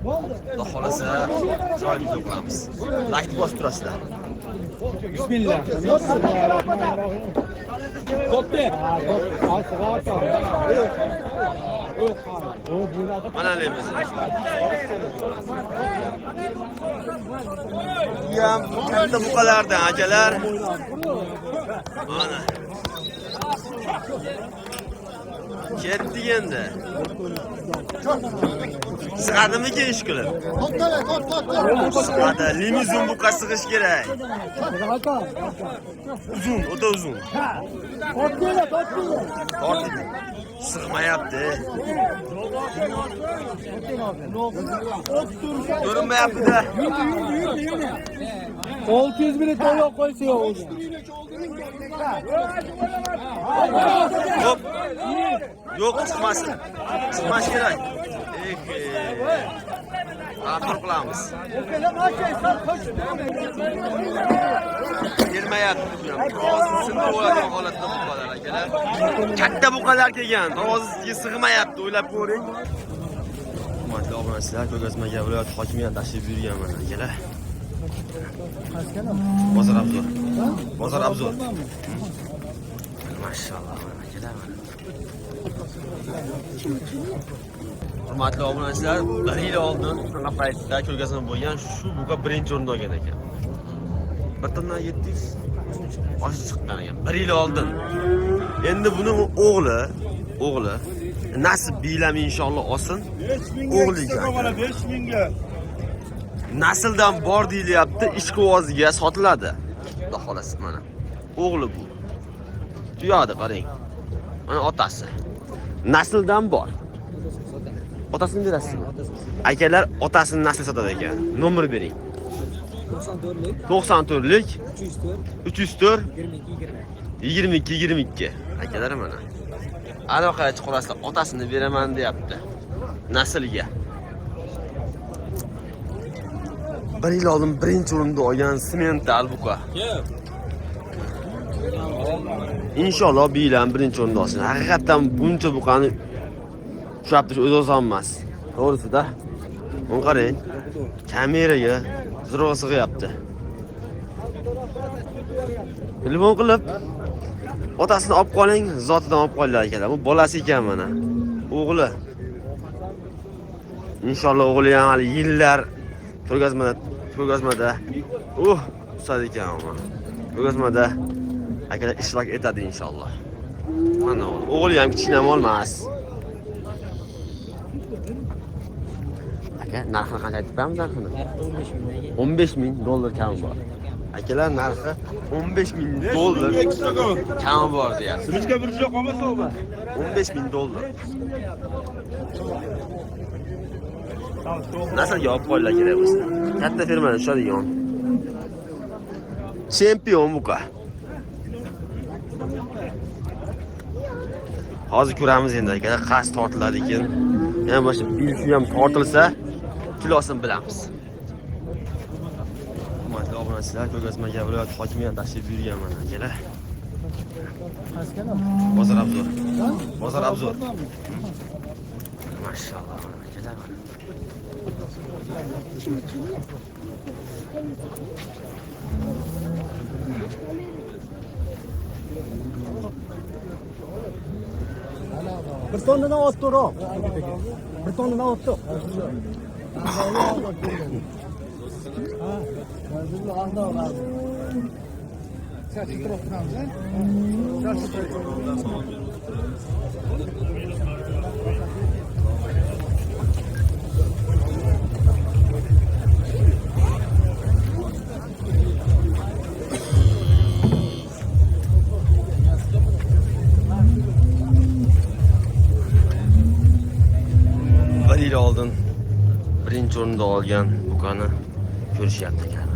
Xudo xolasa, chiroyli video qilamiz. Like bosib turasizlar. Bismillah. To'xta. Mana lemiz. Bu ham katta buqalardan akalar. Mana. Ketdik endi. Sig'adimikin ish qilib? Sig'adi. Limuzin buqa sig'ish kerak. Uzun, o'ta uzun. Tortdi. Sig'mayapti. Ko'rinmayapti-da. 600 bini to'lov qo'ysa yo'q o'zi. Hop. Yo'q, chiqmasin. Chiqmash kerak. Artur qilamiz. Kelmayapti bu ham. Tarozi sindirib oladigan holatda buqalar akalar. Katta buqalar kelgan. Tarozisiga sig'mayapti, o'ylab ko'ring. Hurmatli obunachilar, ko'rgazmaga viloyat hokimi ham tashrif buyurgan mana akalar. Bozor Abzor. Bozor Abzor. Mashalloh mana akalar mana. Hurmatli obunachilar, bir yil oldin shunaqa paytda ko'rgazma bo'lgan, shu buqa birinchi o'rinda olgan ekan. 1.7 oshib chiqqan ekan. Bir yil oldin. Endi buni o'g'li nasib biylam inshaalloh olsin. O'g'li ekan. 5000ga. Nasldan bor deyilyapti, ishqiboziga sotiladi. Xudo xolasi mana. O'g'li bu. Tuyadi qarang. Mana otasi. Nasldan bor. Otasini berasizmi? Akalar otasini nasl sotadi ekan. Nomer bering. 94'lük 94lik 304 304 22 20. 22 22. Akalar mana. Aloqaga chiqarasizlar, otasini beraman deyapti. Naslga. Bir yil oldin birinchi o'rinda olgan semental buqa. Inshaalloh bu yil ham birinchi o'rinda olsin. Haqiqatan buncha buqani ushlab turish o'zi oson emas. To'g'risida. Buni qarang. Kameraga zo'rg'a sig'yapti. Telefon qilib otasini olib qoling, zotidan olib qolinglar akalar. Bu bolasi ekan mana. O'g'li. Inshaalloh o'g'li ham hali yillar ko'rgazmada ustad ekan u. Ko'rgazmada akalar ishtirok etadi inshaalloh. Mana o'g'li. O'g'li ham kichkina mol emas. Aka, narxini qancha aytib beramiz narxini? 15 ming. 15 ming dollar kami bor. Akalar narxi 15 ming dollar kami bor deyapti. Sizga bir joy qolmasa o'ba. 15 ming dollar. Naslga olib qo'yinglar kerak bo'lsa. Katta firmadan tushadigan. Chempion buqa. Hozir ko'ramiz endi akalar qaysi tortiladi ekan. Yana boshqa bilsi ham tortilsa, kilosini bilamiz. Hurmatli obunachilar, ko'rgazmaga viloyat hokimi ham tashrif buyurgan mana akalar. Bozor Abzor. Bozor Abzor. Mashalloh mana akalar mana. Bir tonnadan ortiqroq. Bir tonnadan ortiq. Bir yil oldin birinchi o'rinda olgan buqani ko'rishyapti ekan.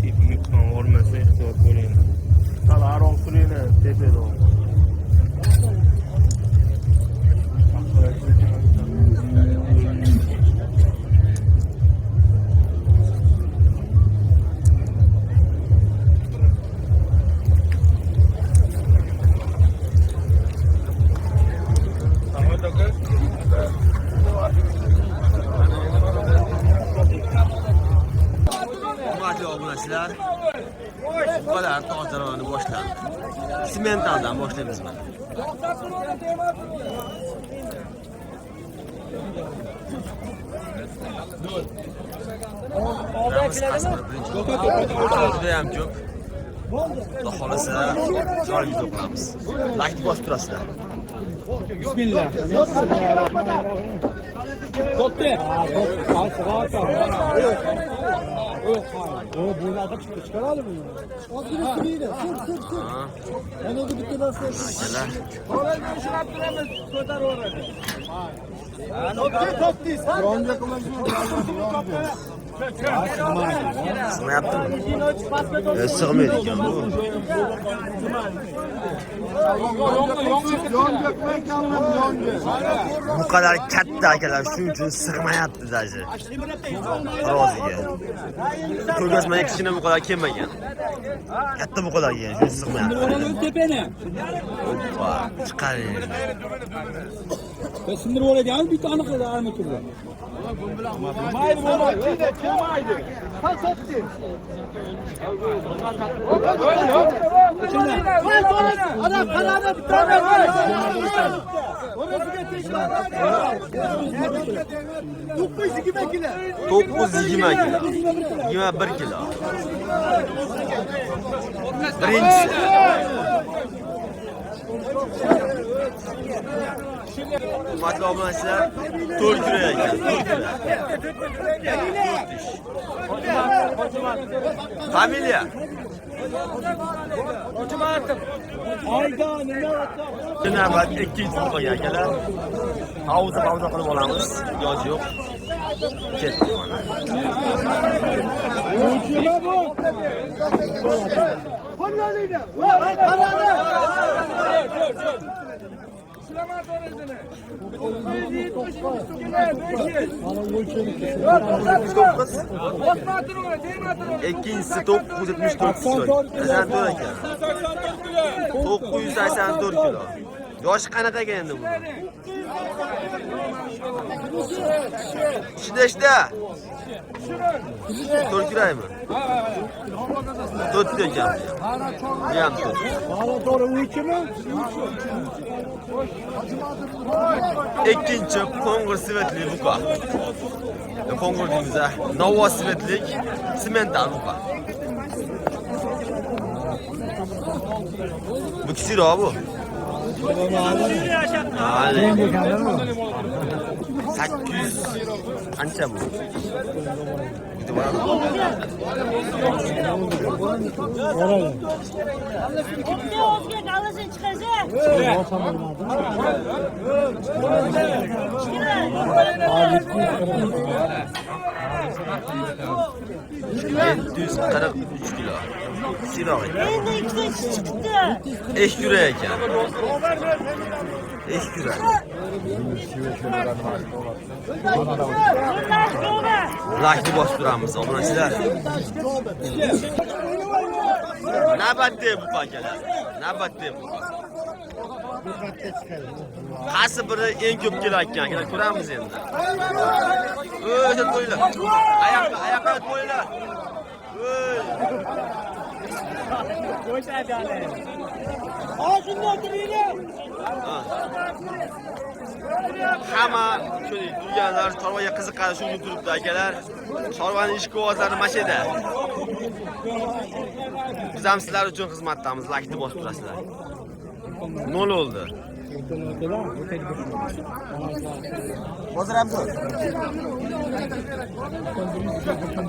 Ipni olmasa ehtiyot bo'ling. Sal aroq turinglar, tepada. Obunachilar, buqalar tog' jarayoni boshlandi. Simentaldan boshlaymiz mana. Juda ham ko'p. Xudo xolasa, chiroyli video qilamiz. Like bosib turasizlar. Bismillah. To'xta. O bu arka çıktı. Çıkaralım mı? Ozgina suringlar. Sur, sur, sur. Mana bu bitta narsa. Akalar, sig'mayaptimi? Sig'maydi ekan bu. Bu qadar katta akalar, shuning uchun sig'mayapti даже. Roziga. Ko'rgazmaga kichkina bu qadar kelmagan. Katta bu qadar kelgan, shuning uchun sig'mayapti. Oranı tepeni. Hoppa, chiqaring. Sindirib oladigan bitta aniq armaturda. Mayli bo'lmaydi. Ana qaradi bitta. Orasiga tekrar. 920 kilo. 920 kilo. 21 kilo. Birinchisi. Hurmatli obunachilar, 4 kilo ekan, 4 kilo. 4 dish. Familiya. Ayda nima? Navbat ikkinchi buqaga akalar. Pauza pauza qilib olamiz. Iloji yo'q. Ketdik mana. Nima bu? Qaradi. To'qqiz. Ikkinchisi 974 kilo. 84 ekan. 984 kilo. Yoshi qanaqa ekan endi buni? Ishi nechta? 4 kilomi? 4 ekan. Bu ham 4. Hali to'g'ri uchimi? Ikkinchi qo'ng'ir svetli buqa. Qo'ng'ir deymiz, ha. Navo svetlik simental buqa. Bu kichikroq bu. Hali. 800 qancha bu? Bitta boradi. Bitta o'zga kallasini chiqarsa. Yetti 743 kilo. Kichikroq ekan. Endi ikkita chiqdi. Eshkura ekan. Eshkura. Laykni bosib turamiz, obunachilar. Navbatda bu akalar. Navbatda bu. Qaysi biri eng ko'p kelayotgan akalar ko'ramiz endi. O'y, qo'yinglar. Oyoqqa, oyoqqa qo'yinglar. O'y. Hamma shu turganlar chorvaga qiziqadi, shunga turibdi akalar. Chorvani ishqibozlari mana shu yerda. Biz ham sizlar uchun xizmatdamiz, laykni bosib turasizlar. 0 oldi. Hozir ham zo'r.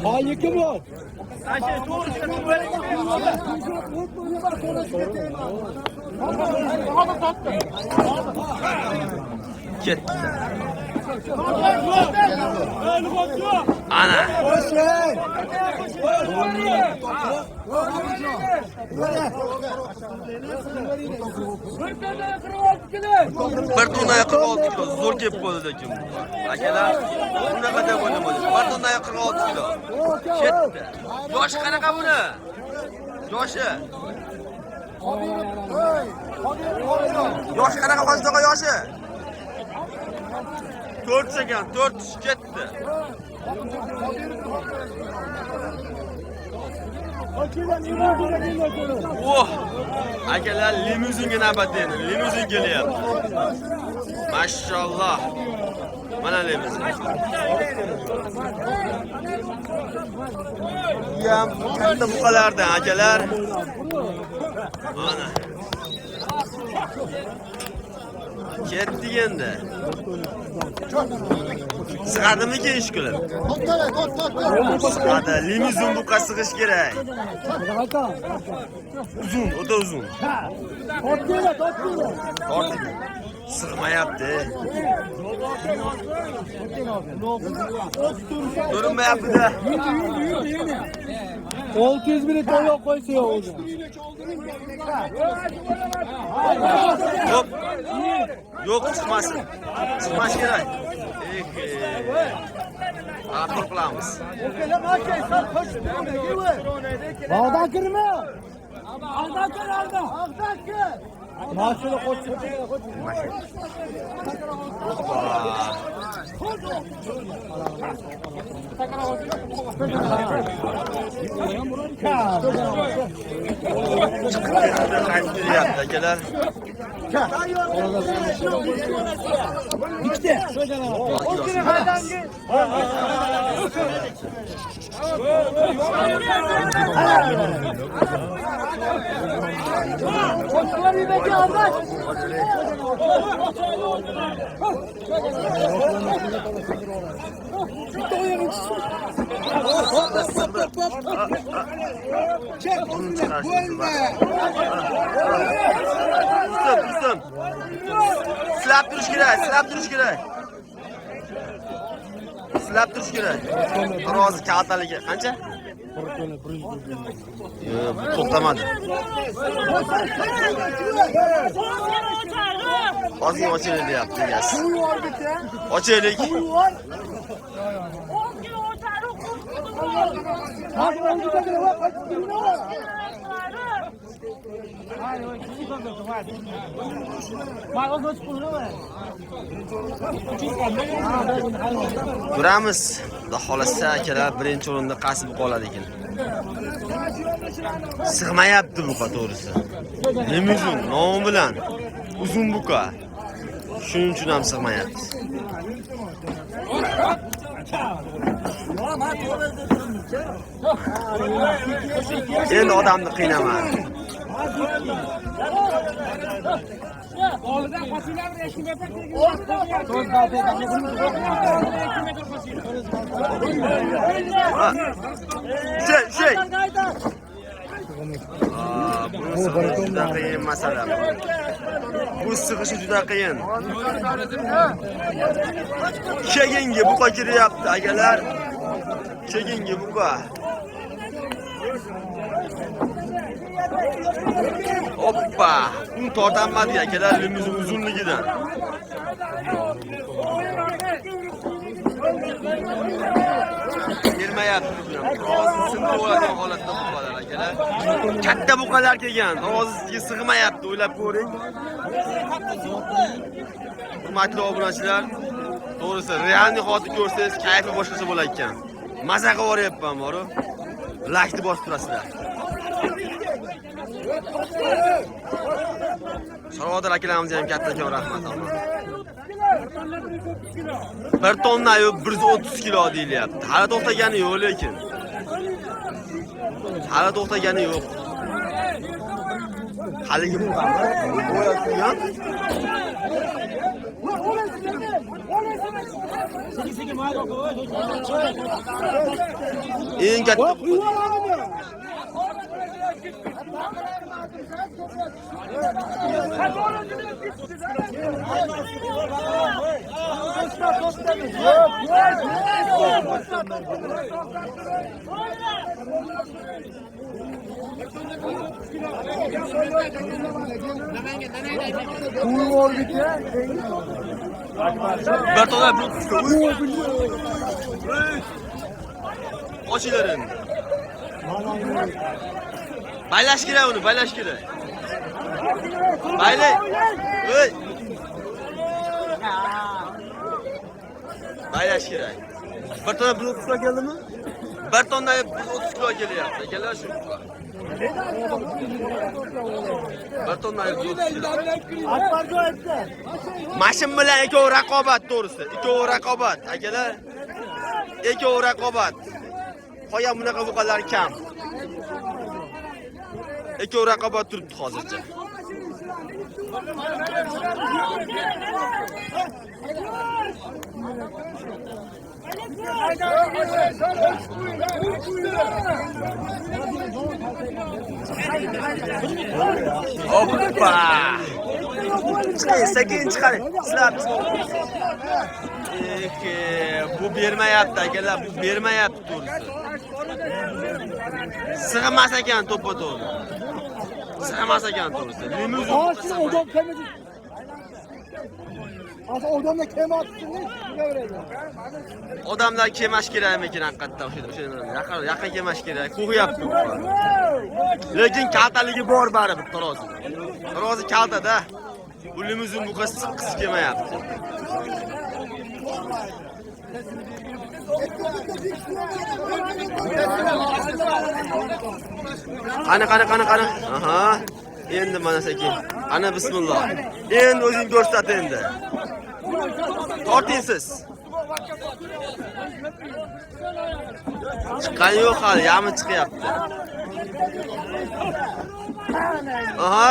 Ha, kim bu? Ketdi. Ana. Bir tonna 46 kilo zo'r kelib qoldi lekin bu. Akalar, bunaqa deb o'ylamadi. Bir tonna 46 kilo. Ketdi. Yoshi qanaqa buni? Yoshi. Yoshi qanaqa Hoji tog'a yoshi? 4 ekan, 4 ketdi. Oh! Akalar, limuzinga navbat endi. Limuzin kelyapti. Mashalloh. Mana limuzin. Ham katta buqalardan akalar. Mana. Ketdik endi. Sig'adimikin ish qilib? Sig'adi. Limuzin buqa sig'ish kerak. Uzun, o'ta uzun. Tortdi. Sig'mayapti. Ko'rinmayapti-da. 600 bini to'liq qo'ysa yo'q o'zi. Hop. Yo'q, chiqmasin. Chiqmash kerak. Artur qilamiz. Bağdan kirme. Ağdan kir, ağdan. Ağdan kir. Maaşını koç. Hoppa. Chiqib ketdi, qaytib kelyapti akalar. Bitti. Tursin, tursin. Silab turish kerak, silab turish kerak. Silab turish kerak. Tarozi kaltaligi qancha? Yo'q, bu to'xtamadi. Ozgina ochaylik deyapti egasi. Ochaylik. Ko'ramiz. Xudo xolasa akalar birinchi o'rinda qaysi buqa oladi ekan. Sig'mayapti buqa to'g'risi. Limuzin nomi bilan uzun buqa. Shuning uchun ham sig'mayapti. Endi odamni qiynama. Şey. Buni sig'ishi juda qiyin masala. Bu sig'ishi juda qiyin. Keyingi buqa kiryapti akalar. Keyingi buqa. Hoppa! Buni tortanmadi akalar limuzin uzunligidan. Kelmayapti bu ham. Tarozi sindirib oladigan holatda buqalar akalar. Katta buqalar kelgan. Tarozisiga sig'mayapti, o'ylab ko'ring. Hurmatli obunachilar, to'g'risi realniy hozir ko'rsangiz kayfi boshqacha bo'lar ekan. Maza qilib yuboryapman boru. Laykni bosib turasizlar. Sarodir akalarimizga ham kattakon rahmat alloh. 1 tonna yo'q, 130 kilo deyilyapti. Hali to'xtagani yo'q lekin. Hali to'xtagani yo'q. Haligi bo'yatgan. Eng katta Bir tonna 130 Ochinglar. Baylash kerak uni, baylash kerak. Baylay. Voy. Baylash kerak. Bir tonna 130 keldimi? 1 tonna 130 kilo kelyapti. Akalar shu. 1 tonna 130 kilo. Mashin bilan ikkovi raqobat to'g'risi. Ikkovi raqobat, akalar. Ikkovi raqobat. Qolgan bunaqa buqalar kam. Ikkovi raqobat turibdi hozircha. Hoppa! Chiqing, sekin chiqaring. Sizlar bu bermayapti akalar, bu bermayapti to'g'risi. Sig'mas ekan to'ppa-to'g'ri. Sig'mas ekan to'g'risi. Limuzin Odamlar kelmayapti. Odamlar kelmash kerakmikin haqiqatdan o'sha yaqin kelmash kerak. Qo'rqyapti. Lekin kaltaligi bor baribir tarozi. Tarozi kaltada. Bu limuzin buqa siqqisi kelmayapti. Qani qani qani qani. Aha. Endi mana sekin. Ana bismillah. Endi o'zing ko'rsat endi. Tortingsiz. Chiqqani yo'q hali, yami chiqyapti. Aha.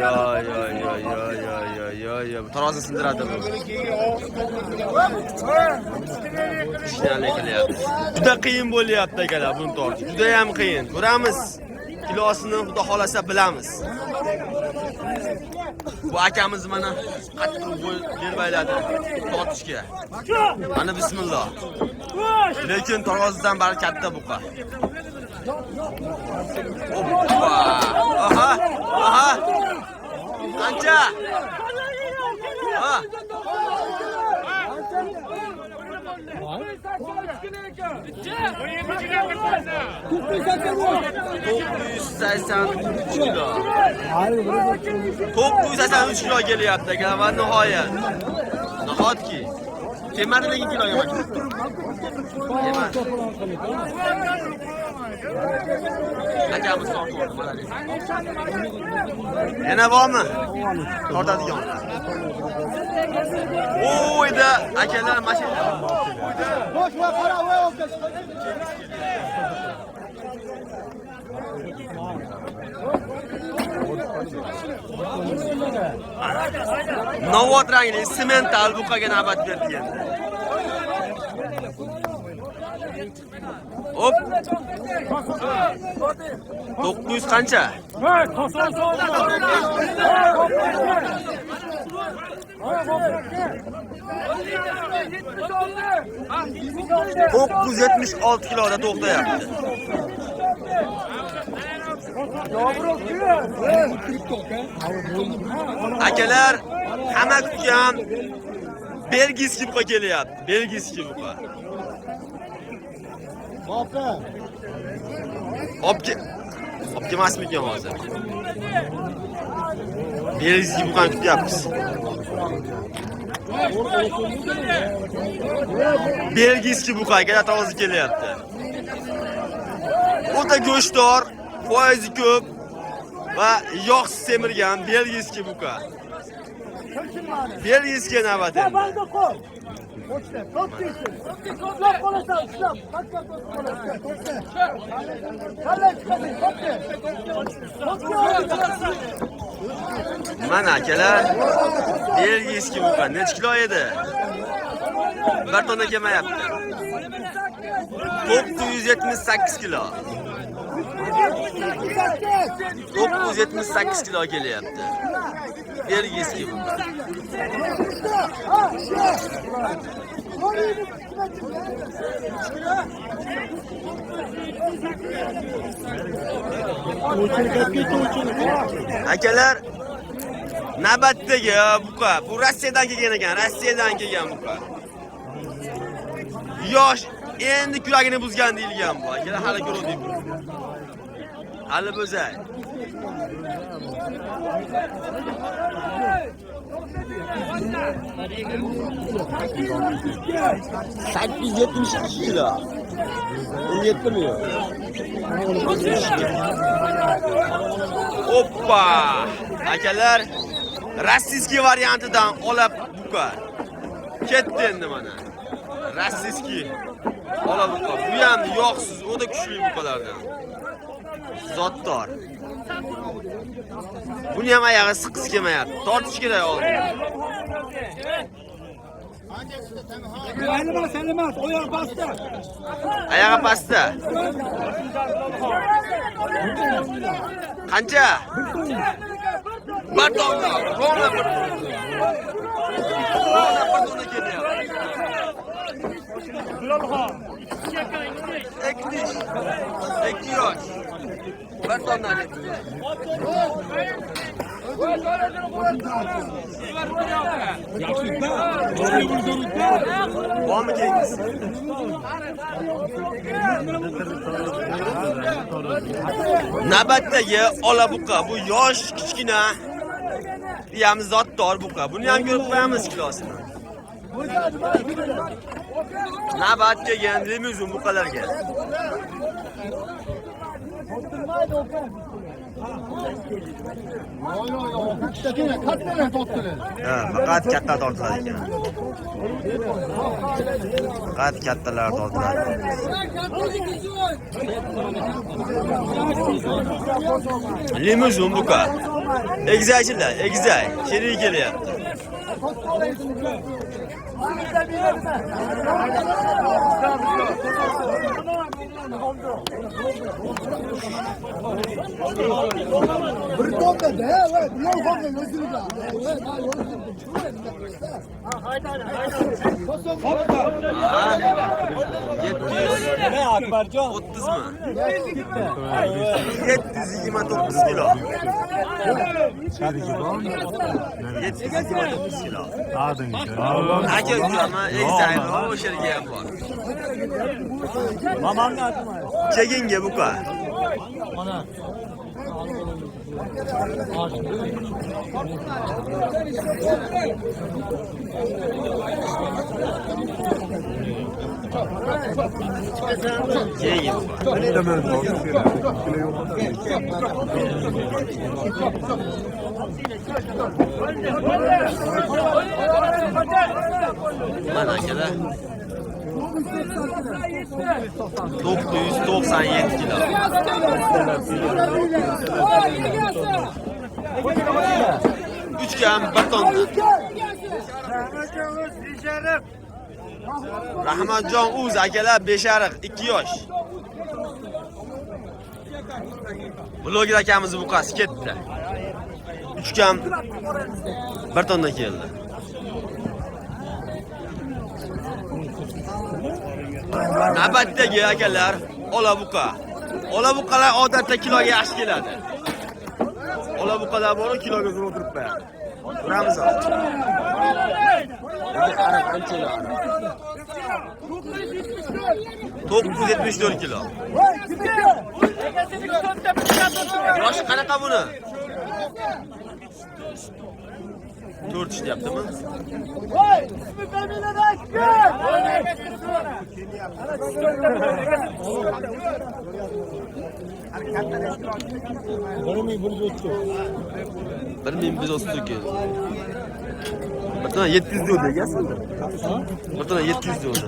Yo yo yo yo yo yo yo yo, tarozi sindiradi bu. Kishinalik qilyapti. Juda qiyin bo'lyapti akalar buni tortish. Juda ham qiyin. Ko'ramiz. Kilosini xudo xolasa bilamiz. Bu akamiz mana qattiq bel bayladi tortishga. Mana bismillah. Lekin tarozidan bari katta buqa. Hoppa. Aha. Aha. Qancha? Ha. 983 kilo. 983 kilo kelyapti akalar va nihoyat. Nahotki. Kelmadi lekin kilo yemadi. Yemadi. Akamiz tortib oldi, mana. Yana bormi? Tortadigan. O'yda akalar mashina. Bosh va qara voy olkash. Novot rangli semental buqaga navbat berdi endi. Hop. 900 qancha? 976 kiloda to'xtayapti. Akalar, hamma kutgan belgiyskiy buqa kelyapti. Belgiyskiy buqa. Olib kelmasmikan hozir? Belgiyskiy buqani kutyapmiz. Belgiyskiy buqa akalar tarozi kelyapti. O'ta go'shtdor, foizi ko'p va yog'siz semirgan belgiyskiy buqa. Belgiyskiy navbat endi. Mana akalar, belgiyskiy buqa necha kilo edi? 1 tonna kelmayapti. 978 kilo. 978 kilo kelyapti. Belgiyskiy buqa. Akalar, navbatdagi buqa, bu Rossiyadan kelgan ekan, Rossiyadan kelgan buqa. Yosh, endi kuragini buzgan deyilgan bu. Akalar hali ko'rdik. Hali buzay. 872 kilo. 17 mi? Oppa! Akalar, rossiyskiy variantidan olib buqa. Ketdi endi mana. Rossiyskiy ola buqa. Bu ham yoqsiz, o'ta kuchli buqalardan. Zotdor. Buni ham oyog'i siqqisi kelmayapti. Tortish kerak oldin. Elmas, elmas. Oyoq pastda. Oyog'i pastda. Qancha? Bir tonna. Ровно bir tonna. Ровно bir tonna kelyapti. Ikki dish. 2 yosh. Bir tonna debdi. Bormi keyingisi? Navbatdagi ola buqa. Bu yosh kichkina. Bu ham zotdor buqa. Buni ham ko'rib qo'yamiz kilosini. Navbat kelgan limuzin buqalarga. Ha, faqat katta tortiladi ekan. Faqat kattalar tortiladi. Limuzin buqa. Egizakchilar, egizak. Sherik kelyapti. Bir tonna da, evet. Yok oğlum, özür dilerim. Ne Akbarjon? 30 mı? 729 kilo. 729 kilo. Aka uklama, egzaymi, o'sha yerga ham bor. Mamamni atma. Keginga buqa. Keyingi buqa. Mana akalar. 997 kilo. 3 ham 1 tonna. Rahmatjon o'z akalar Beshariq 2 yosh. Bloger akamiz buqasi ketdi. 3 ham 1 tonna keldi. Navbatdagi akalar ola buqa. Ola buqalar odatda kiloga yaxshi keladi. Ola buqalar bor, kiloga zo'r o'tirib qo'yadi. Ko'ramiz hozir. 974 kilo. Yoshi qanaqa buni? 4 ish deyaptimi? Bir ming bir yuz o'ttiz ikki. Bir tona 700 diyordu egasida. Bir tona 700 diyordu.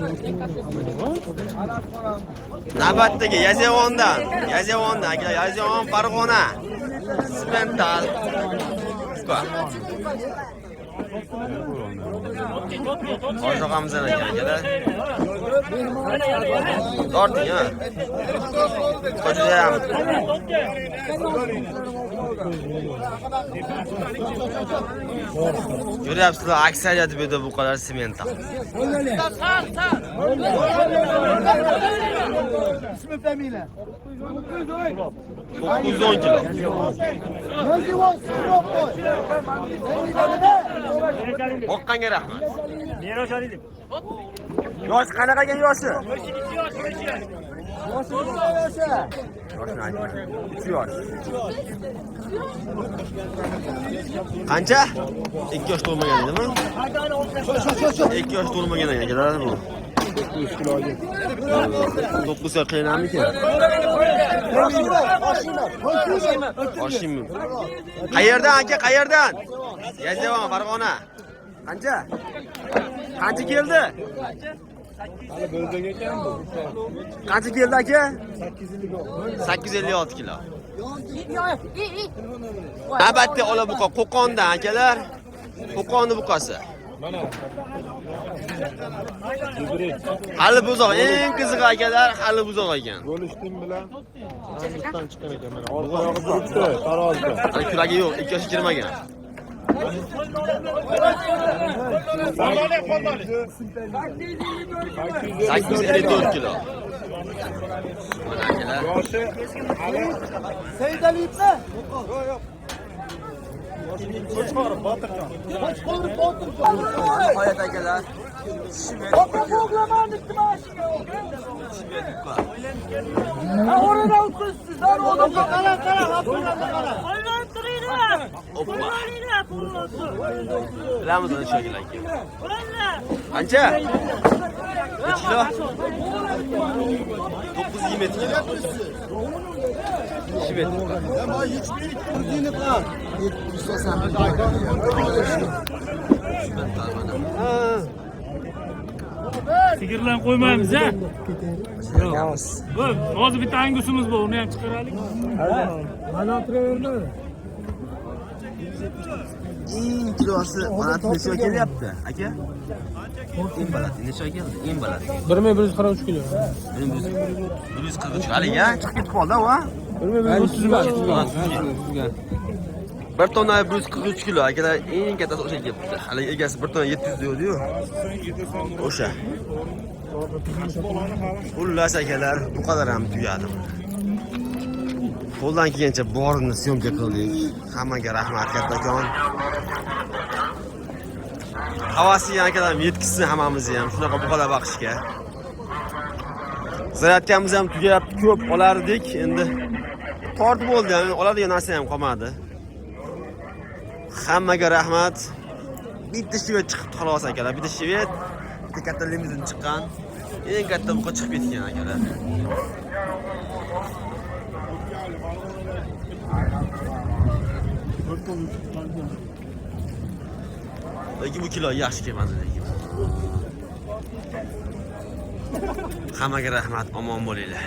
Navbatdagi Yazevondan, Yazevondan aka, Yazevon Farg'ona. Simental. Hoji og'amizdan ekan akalar. Torting ha. Judayam. Ko'ryapsizlar, aksariyati bu yerda buqalar semental. 910 kilo. Boqqanga rahmat. Yosh qanaqa ekan yoshi? Yoshini aytma. 3 yosh. Qancha? 2 yosh to'lmagan edimi? 2 yosh to'lmagan ekan akalar bu. 9 kiloga. 9 ga qilinamikin? Oshimmi? Qayerdan aka, qayerdan? Yazevon, Farg'ona. Qancha? Qancha keldi? Hali bo'zak ekan bu. Qancha keldi aka? 856 kilo. Navbatda ola buqa Qo'qondan akalar. Qo'qonni buqasi. Mana. Gibrid. Hali buzoq, eng qizig'i akalar, hali buzoq ekan. Bo'lishdim bilan Hindiston chiqqan ekan mana. Orqa oyog'i turibdi, tarozida. Hali kuragi yo'q, 2 yoshga kirmagan. 854 kilo. Mana akalar. Yoshi hali Seydaliyevmi? Qo'chqorov Botirjon. Qo'chqorov Botirjon. Nihoyat akalar. Qara, qara, qara. Qo'llanib turinglar. Oppa. Qo'llaninglar, qo'llanib. Bilamiz uni shekilli aka. Qo'llanlar. Qancha? Necha kilo? 927 kilo. Shved buqa. Sigirlarni qo'ymaymiz a? Yo'q. Hozir bitta angusimiz bor, uni ham chiqaraylik. Eng kilosi baland necha kelyapti aka? Eng baland necha keldi? Eng baland. 1143 kilo. 143 hali ya chiqib ketib qoldi u, ha? 1135. 1 tonna 143 kilo akalar, eng kattasi o'sha kelibdi. Hali egasi 1 tonna 700 deydi-yu. O'sha. Xullas akalar, bu qadar ham tugadi. Qo'ldan kelgancha borini syomka qildik. Hammaga rahmat kattakon. Havasi akalarim yetkizsin hammamizni ham shunaqa buqalar boqishga. Zaryadkamiz ham tugayapti, ko'p olardik. Endi tortib bo'ldi, yani oladigan narsa ham qolmadi. Hammaga rahmat. Bitta shved chiqibdi xolos akalar, bitta shved, bitta katta limuzin chiqqan. Eng katta buqa chiqib ketgan akalar. Lekin bu kilo yaxshi kelmadi lekin. Hammaga rahmat, omon bo'linglar.